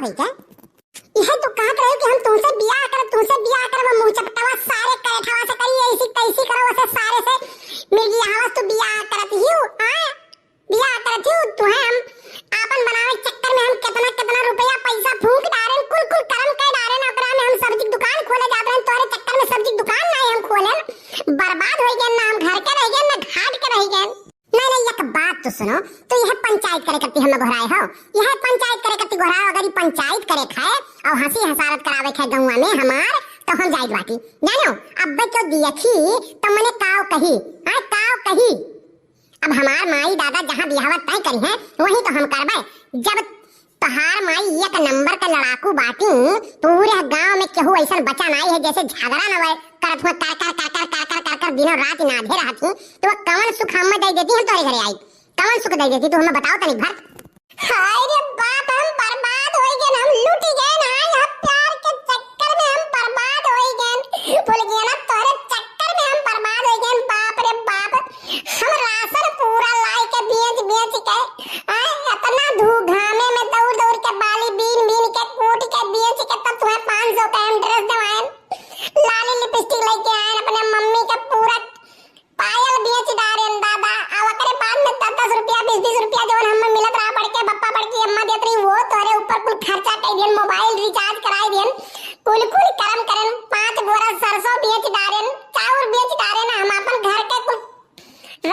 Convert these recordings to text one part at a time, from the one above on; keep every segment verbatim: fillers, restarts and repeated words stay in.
भैया, यह तू कहत रहे कि हम तुमसे बियाह करब, तुमसे बियाह करब, मुंह चपटावा सारे करेठवा से करी, ऐसी तैसी करो, वसे सारे से मिर्गियावस तू बियाह करत हियो, आय? बियाह करत हियो, तुहे हम आपन बनावे के चक्कर में हम केतना, केतना रुपया पैसा फूंक डारेन, कुल, कुल करम कर डारेन, ओकरा में हम सब्जी के दुकान खोले जात रहेन, तोहरे चक्कर में सब्जी के दुकान नाहीं हम खोलेन, बर्बाद होइ गएन, ना हम घर के रहि गएन, ना घाट के रहि गएन। नहीं, नहीं, एक बात तो सुनो, तो यह पंचायत करे करती हमें घोराए हो, यह पंचायत करे करती घोराए, अगर ये पंचायत करे खाए और हंसी हसारत करावे खाए गौवा में हमार, तो हम जाइत बाटी। जानो, अब क्यों दियखी, तो मने काव कही, हाँ, काव कही। अब हमार माई दादा जहाँ बियाहवा तय करी हैं, वहीं तो हम करबे। जब तोहार माई एक नंबर के लड़ाकू बाटी, पूरे गांव में केहू ऐसन बचा नाई है, जैसे झगड़ा न होए, करत हुआ कर, कर, कर, कर, कर, कर, कर, कर, दिनों रात इनाधे रहत ही, तो वो कवन सुख हमें दे देती हम तोरे घरे आई, कवन सुख दे देती, तू हमें बताओ तनिक भर। हाय रे बाप, हम बर्बाद होई गए, हम लूटी गए ना, हम प्यार के चक्कर में हम बर्बाद होई गए, भूल गए ना, तोरे चक्कर में हम बर्बाद होई गए, बाप रे बाप, हम राशन पूरा लाई के बेच बेच के, आय, इतना धू घामे में दौड़ दौड़ के बाली बीन बीन के कूट के बेच के तब तुम्हें पाँच सौ का हम ड्रेस दिवाएन, लाली लिपस्टिक लेके आएन, अपने मम्मी के पूरा पायल बेच डारेन दादा। आ ओकरे बाद में दस दस रुपया, बीस बीस रुपया जौन हमें मिलत रहा, बड़के बप्पा बड़की अम्मा देत रही, वो तोरे ऊपर कुल खर्चा कर दियन, मोबाइल रिचार्ज कराई दियन, कुल कुल करम करेन, पाँच बोरा सरसों बेच डारेन, चाउर बेच डारेन, हम अपन घर के कुल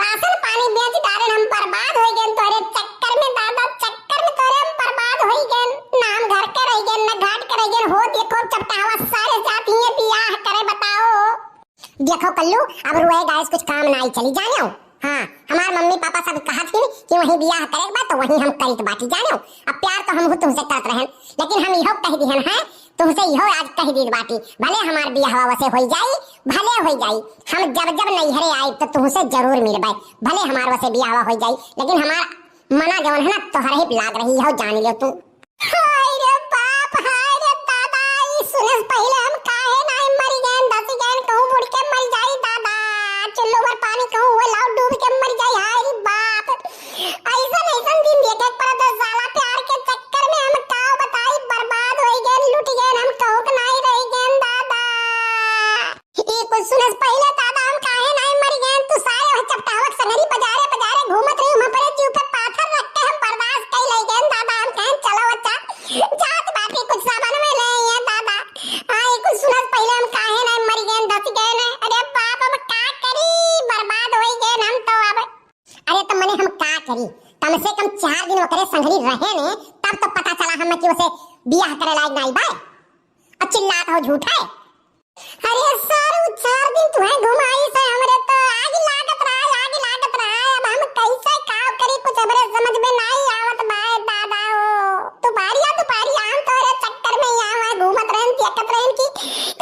राशन पानी बेच डारेन, हम बर्बाद होइ गएन तोरे चक्कर में दादा, चक्कर में तोरे हम बर्बाद होइ गएन। ना हम घर के रहि गएन, ना घाट के रहि गएन। हो देखो चपटावा सारे जात ही बियाह करे, बताओ। देखो कल्लू, अब रोए गाए से कुछ काम नाई चली, जानेउ। हाँ, हमार मम्मी पापा सब कहत ही कि वहीं बियाह करे के बा, तो वहीं हम करित बाटी, जानेउ। अब प्यार तो हमहू तुमसे करत रहेन, लेकिन हम इहो कह दिहन है, तुमसे इहो आज कह दीत बाटी, भले हमार बियाहवा वसे होई जाई, भले होई जाई, हम जब जब नैहरे आइब तो तुमसे जरूर मिलबे, भले हमार वसे बियाहवा होई जाई, लेकिन हमार मना जवन है ना, तोहरे ही लाग रही है, जान लियो तू। हाय रे बाप, हाय रे दादा, ई सुने से पहिले हम काहे नाई मरि गएन, धसि गएन, कहूँ बुड़ के मरि जाई दादा, चुल्लू भर पानी कहूँ हुए लाओ डूब के मरि जाई, हाय रे बाप। ऐसन ऐसन दिन देखे के पड़त है साला, प्यार के चक्कर में हम का बताई, बर्बाद होइ गएन, लुटि गएन, हम कहूँ के नाई रहि गएन दादा। ई कुछ सुने से पहिले दादा हम काहे नाई मरि गएन, तू सारे वह चपटावक संगरी बजारे बजारे घूमत रही, हम अपने जीव पे पाथर रख के हम बर्दाश्त कई लई गएन दादा, हम कहेन चलो अच्छा, जात बाटी कुछ सामान में ले आइए दादा। हाँ, ई कुछ सुने से पहिले हम काहे नाई मरि गएन, धसि गएन। अरे बाप, अब का करी, बर्बाद होइ गएन हम तो अब। अरे तो मने हम का करी, कम से कम चार दिन ओकरे संगरी रहे ने, तब तो पता चला हमें कि उसे बियाह करे लायक नाई बा। और चिल्लात हो झूठे। अरे सारू, चार दिन तुहे घुमाई से हमरे तो आग लागत रहा, आग लागत रहा। अब हम कैसे का करी, कुछ हमरे समझ में नाई आवत बाए दादा हो। दुपहरिया दुपहरिया हम तोरे चक्कर में यहाँ वहाँ घूमत रहन, देखत रहन कि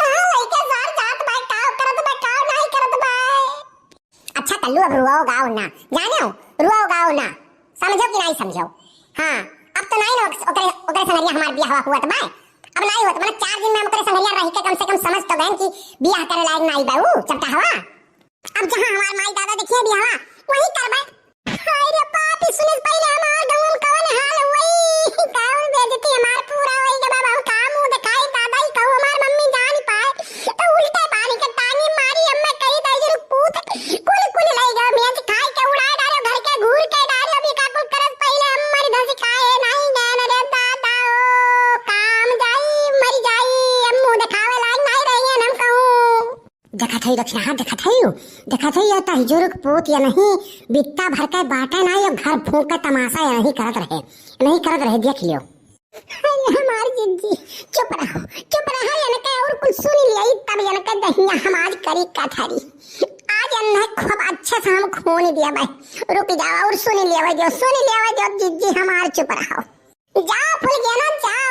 कहाँ लइके सार जात बाए, का करत बाए, का नाई करत बाए। अच्छा कल्लू, अब रुआओ गाओ ना, जानेउ, रुआओ गाओ ना, समझो कि नाई समझो? हाँ, अब तो नाई ना ओक-, ओकरे, ओकरे संगरिया हमार बियाहवा हुअत बाए, अब नाई हुअत, मतलब चार दिन में हम ओकरे संगरिया रहि के कम से कम समझ तो गएन कि बियाह करे लायक नाई बा ऊ चपटाहवा। अब जहाँ हमार माई दादा देखिए बियाहवा, वहीं करबे। हाय रे बाप, ई सुने से पहिले हमार गाँव में कवन हाल हुई, गाँव में बेइज्जती हमार पूरा होई के बाबा, हम का मुँह देखाई दादा, ई कहूँ हमार मम्मी जान पाए, तो उल्टे पानी के टांगी मारी, अम्मा कही दाई जरूर पूत, कुल कुल लई गए, मेज खाई के उड़ाए डारे, घर के घूर के डारे, अभी का कुल करत पहिले हम मरी धसी खाए, नहीं गए रे दादा, ओ, काम जाई, मरी जाई, हम मुँह देखावे लायक नहीं रही हम कहूँ। देखत हई रखना, हाँ, देखत हई, देखत हई, या तहजुरुक पूत या नहीं, बित्ता भर के बाटे ना, या घर फूंक के तमाशा या नहीं करत रहे, नहीं करत रहे, देख लियो। अरे हमार जिज्जी, चुप रहो, चुप रहो, इनके और कुछ सुन लिया, तब इनके दहिया हम आज करी कथरी। आज इन्हें खूब अच्छे से हम खून दिया भाई। रुक जाओ और सुन लिया भाई, जो सुन लिया भाई, जो जिज्जी हमार चुप रहो। जाओ फुलगेना, जाओ,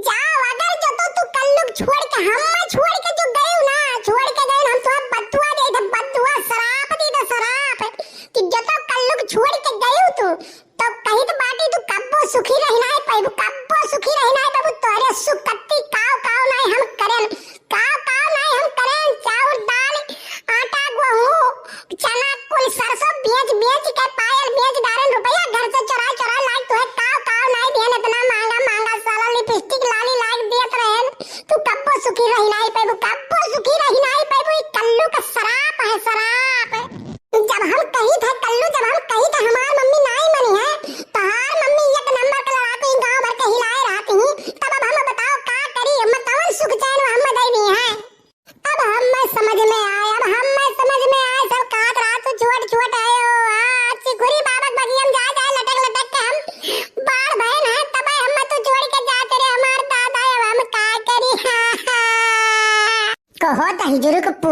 जाओ, अगर जो तो तू कल्लुक छोड़ के, हम छोड़ के जो गए ना, छोड़ के गए, हम तो बद्दुआ दे दे, बद्दुआ, सराप दे दे, सराप, कि जो तो कल्लुक छोड़ के गए तू, तो कहित बाटी तू कब्बो सुखी रही नाई पाइबू, कब्बो सुखी रही नाई पाइबू, तोहरे सुख कत्ती काव काव नाई हम करेन, काव काव नाई हम करेन, चाउर दाल, आटा, गेहूं, चना, कुल सरसों बेच बेच के पायल बेच डारेन, रुपया घर से चोराए चोराए लाई, तोहे काव काव नाई दिहन, इतना महंगा महंगा साला लिपस्टिक।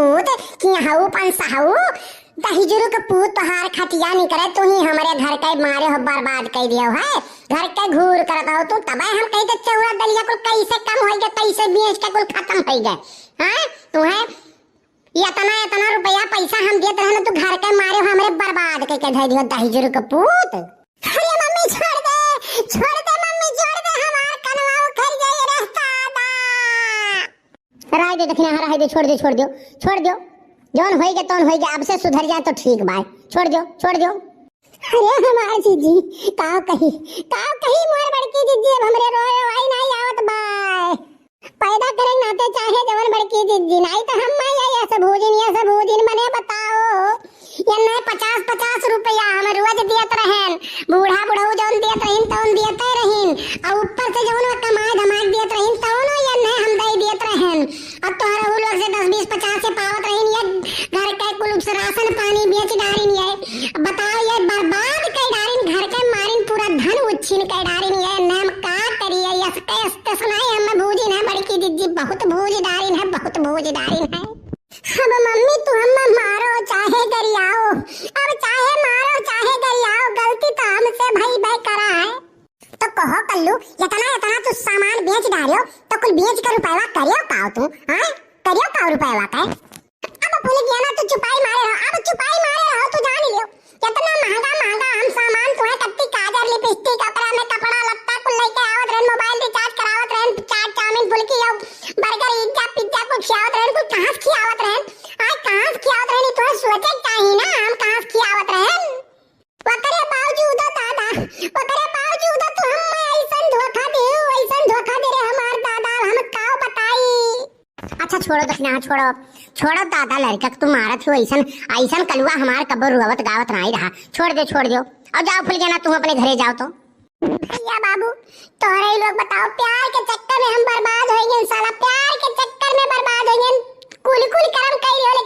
पूत, कि हऊ पंसहऊ, दहिजरू के पूत तोहार खटिया नहीं करे, तू ही हमरे घर के मारे हो बर्बाद कइ दियो है, घर के घूर करत हो तू, तबे हम कही के चौरा दलिया कुल कैसे कम होइ गए, कैसे बेच के कुल खत्म होइ गए, हाँ? तुम्हें इतना, इतना रुपया पैसा हम देत रहन, तू घर के मारे हो हमरे बर्बाद कइ के धइ दियो दहिजरू के पूत। अरे मम्मी छोड़ दे, छोड़ दे मम्मी, छोड़ दे, हमार कनवा उखड़ जाई रे दादा। रहे दे दखिना, रहे दे, छोड़ दे, छोड़ दो, छोड़ दो। जौन होइगे तौन होइगे, अब से सुधर जाए तो ठीक बाय। छोड़ दो, छोड़ दो। अरे हमार जीजी, का कही, का कही मोर बड़की जीजी, अब हमरे रोए रोवाई नाई आवत बाय। पैदा करे नाते चाहे जवन बड़की जीजी, नाई तो हम माई आई ऐसे भूजिन, ऐसे भूजिन, मने बताओ। ये नहीं पचास पचास रुपया हम रोज दियत रहन, बूढ़ा बुढ़ऊ जौन दियत रहिन तौन दियते रहिन, और ऊपर से जौन वो कमाए धमाए दियत रहिन तौनो ये नहीं हम दे दियत रहन। अब तोहरे उ लोग से दस बीस पचास से पावत रहिन, ये घर के कुल राशन पानी बेच डारिन, ये बताओ, ये बर्बाद कइ डारिन, घर के मारिन पूरा धन उच्छिन कइ डारिन, ये नाम का करिए, यस कैस तस नहीं हम भूजिन है, बड़की जीजी बहुत भूज डारिन है, बहुत भूज डारिन है। अब मम्मी तू हमें मारो चाहे गरियाओ, अब चाहे मारो चाहे गरियाओ, गलती तो हमसे भई बे करा है। तो कहो कल्लू, इतना इतना तू सामान बेच डारियो, तो कुल बेच के रुपयवा करियो काओ तू, हाँ? करियो काओ रुपयवा का? अब भूल गया ना, तू चुपाई मारे रहो, अब चुपाई मारे रहो, तू जान लियो। इतना महंगा महंगा हम सामान तुम्हें कत्ती काजर, लिपस्टिक, ओकरा में कपड़ा लत्ता कुल लेके आवत रहन, मोबाइल रिचार्ज करावत रहन, चाट चाउमीन फुल्की और बर्गर इज्जा पिज्जा कुल खियावत रहन, कुल कहाँ से खियावत रहन? आज कहाँ से खियावत रहन, ई तुम्हें सोचे के चाही ना, हम कहाँ से खियावत रहन? ओकरे बावजूदो दादा, ओकरे बावजूदो तू हमें ऐसन धोखा दे, ऐसन धोखा दे रे हमार दादा, हम काव बताई। अच्छा छोड़ो दखिना, छोड़ो, छोड़ो दादा, लड़का के तू मारत हो ऐसन, ऐसन कलुआ हमार कबो रुआवत गावत नाई रहा। छोड़ दे, छोड़ दो। और जाओ फुलगेना, तू अपने घरे जाओ तो। भैया बाबू, तोहरे ही लोग बताओ, प्यार के चक्कर में हम बर्बाद होइ गए साला, प्यार के चक्कर में बर्बाद होइ गए। कुल कुल करम कइ रहे हो,